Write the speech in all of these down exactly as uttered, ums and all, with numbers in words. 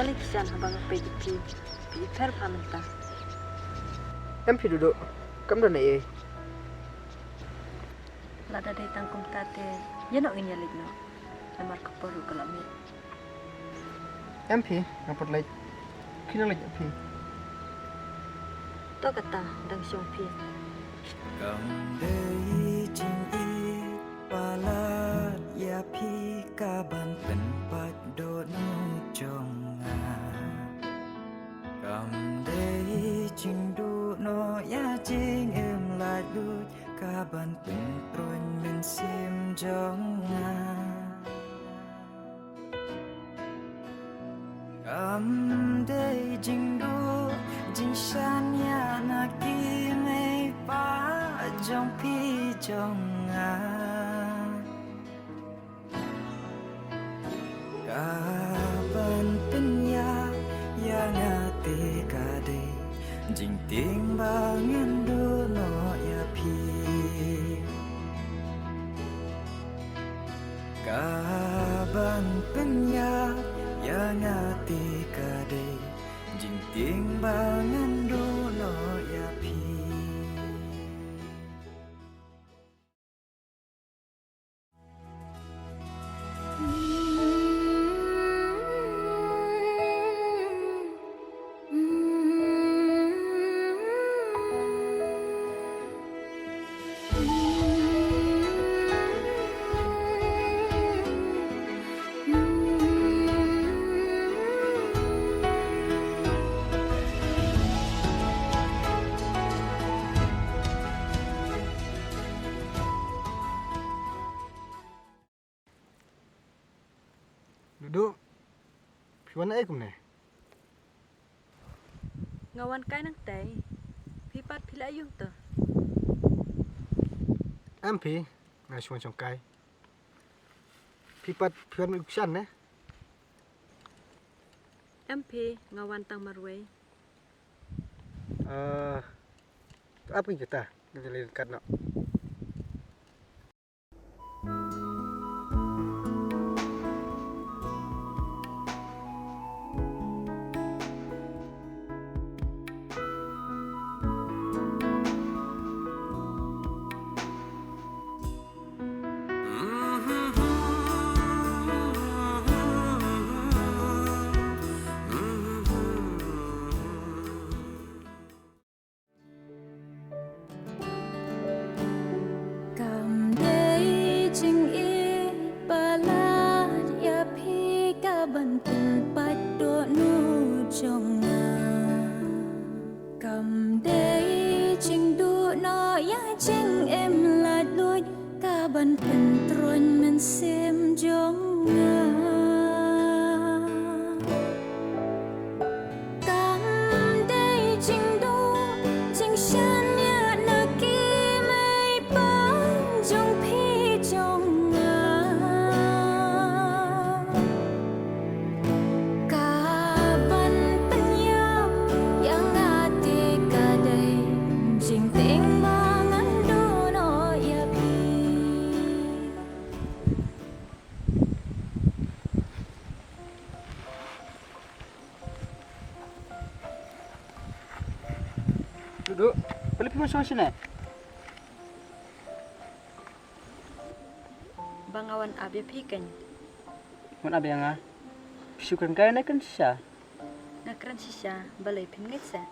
Balei Kishan, haba nga peit ïa phi, phi pher bha mynta? Em phi Dudu, kam don ei ei. Lada dei tang kumta te, ïa noh ngin ïa leit noh. Namar ka por ruh ka la miet. Em phi, nga pat leit. Khie leit ïa phi. To kata, dang shong phi. Kam dei jingïeit palat ïa phi kaban pynpait dohnud jong nga. Kam dei jingduh noh ïa jingim laitluid kaban pynpruin mynsiem jong nga. Kam dei jingduh jingshaniah na ki mei pa jong phi jong nga. Kaban pynïap ïa nga te ka dei jingtieng ba ngan duh noh ïa phi. Kaban pynïap ïa nga te ka dei jingtieng ba ngan duh noh ïa phi. Dudu, phi wan ei kumne? Nga wan kai nangtai. Phi pat phi la ïung to? Em phi, nga shu wan shong kai. Phi pat phi wan u Kishan ne? Em phi, nga wan tang marwei. Ah, ap ngi kita, ngi leit kat noh. Kam dei jingïeit palat ïa phi kaban pynpait dohnud jong nga. Kam dei jingduh noh ïa jingim laitluid kaban pynpruin mynsiem jong nga. Kam dei jingduh jingshaniah na ki mei pa jong phi jong nga. Kaban pynïap ïa nga te ka dei jingtieng ba ngan duh noh ïa phi. Dudu, balei phi wan shong shane? Ba nga wan ap ïa phi keiñ. Wan ap ïa nga? Phi shu kren kai ne kren shisha? Nga kren shisha, balei phim ngeit seh?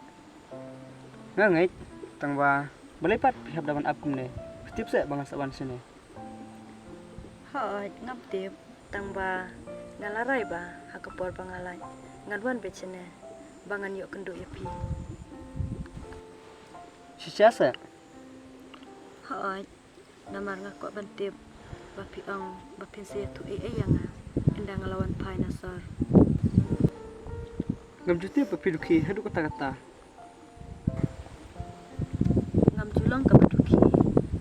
Nga ngeit, tang ba balei pat phi hap da wan ap kumne? Phi tip seh ba nga sa wan shane? Hooid, ngam tip, tang ba nga la rai ba ha ka por ba nga lait ngan wan beit shane ba ngan ïoh kynduh ïa phi. Shisha seh? Hooid, namar nga kwah ban tip ba phi ong ba phin sa ïathuh ei ei ïa nga ynda nga la wan phai na sor. Ngam ju tip ba phi dukhi haduh katta katta. Ngam ju long kaba dukhi,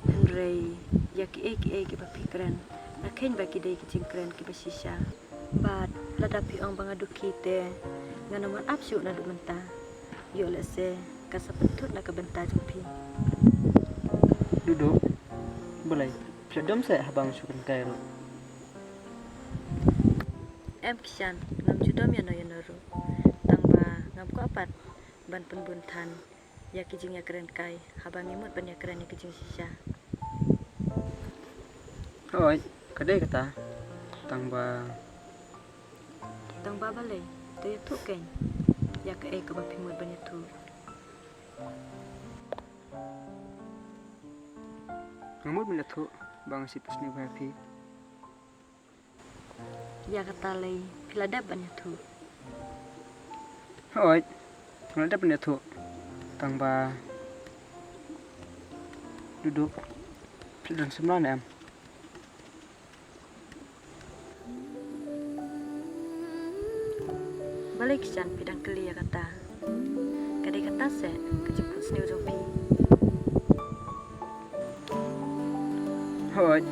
hynrei ïa kiei kiei kiba phi kren nga kheiñ ba ki dei ki jingkren kiba shisha. Bad lada phi ong ba nga dukhi te ngan ym wan ap shuh naduh mynta. Ïoh lehse ka sa pynthut na ka bynta jong phi. Dudu, balei phi la dom seh haba nga shu kren kai ruh? Em Kishan, ngam ju Dom ïano ïano ruh. Tang ba ngam kwah pat ban pynbun than ïa ki jingïakren kai haba ngi mut ban ïakren ïa ki jingshisha. Hooid, ka dei kata. Tang ba Tang ba balei? To ïathuh kein ïa kaei kaba phi mut ban ïathuh. Nga mut ban ïathuh ba nga sngewsih bha ïa phi. Ïa kata lei phi la dep ban ïathuh? Hooid, nga la dep ban ïathuh. Tang ba Dudu, phi don samla ne em? Balei Kishan phi dang kylli ïa kata? Ka dei kata seh ka jingphohsniew jong phi? Hooid,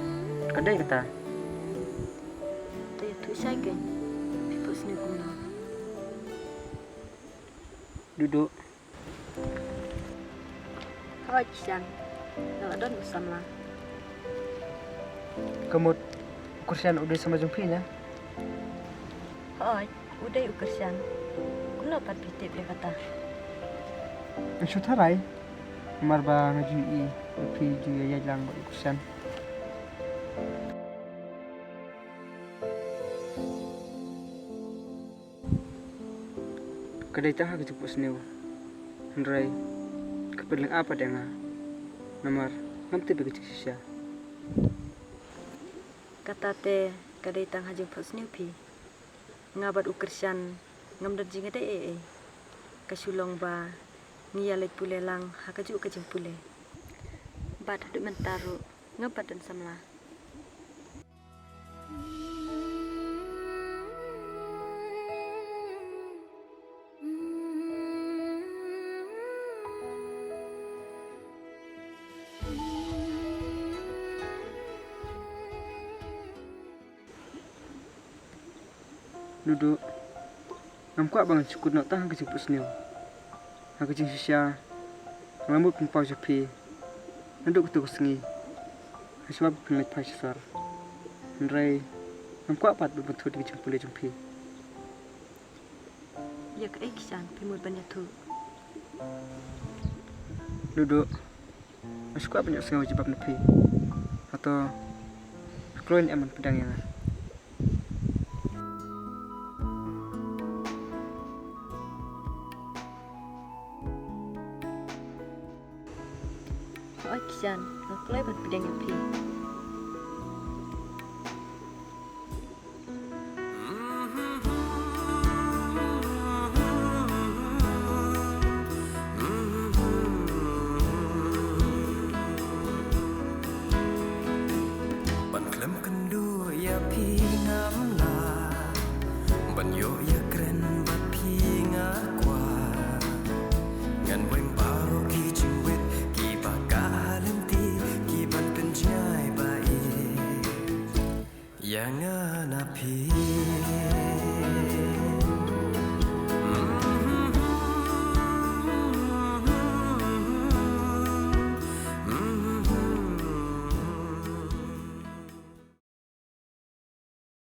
ka dei kata. Te ïathuh shai kein, phi phohsniew kumno? Dudu. Hooid Kishan, nga la don u samla. Ka mut u Krishan u dei samla jong phi ne? Hooid, u dei u Krishan. Kumno pat phi tip ïa kata? Nga shu tharai. Namar ba nga ju ïohi ba phi ju ïaid lang bad u Krishan. Ka dei tang ha ka jingphohsniew. Hynrei ka pynlyngngoh pat ïa nga. Namar ngam tip ïa ka jingshisha. Kata te ka dei tang ha jingphohsniew phi. Nga bad u Krishan ngam don jingïadei ei ei. Ka shu long ba ngi ïa leit pule lang ha kajuh ka jingpule. Bad haduh mynta ruh ngam pat don samla. Dudu, ngam kwah ba ngan shu kut noh tang ha ka jingphohsniew. Ha ka jingshisha nga la mut pynpaw sha phi naduh katto ka sngi, ha shuwa ba phin leit phai sha sor. Hynrei ngam kwah pat ban pynthut ïa ka jingpule jong phi. Ïa kaei Kishan phi mut ban ïathuh? Dudu, nga shu kwah ban ïohsngew jubab na phi. Hato phi kloi ne em ban pdiang ïa nga? Hooid Kishan, nga kloi ban pdiang ïa phi. Ban khlem kynduh ïa phi ngam lah, ban ïoh ïakren bad phi nga kwah. Ngan weng baroh ki jingwit kiba kah ha lynti, kiban pynjngai ba ïeit ïa nga na phi.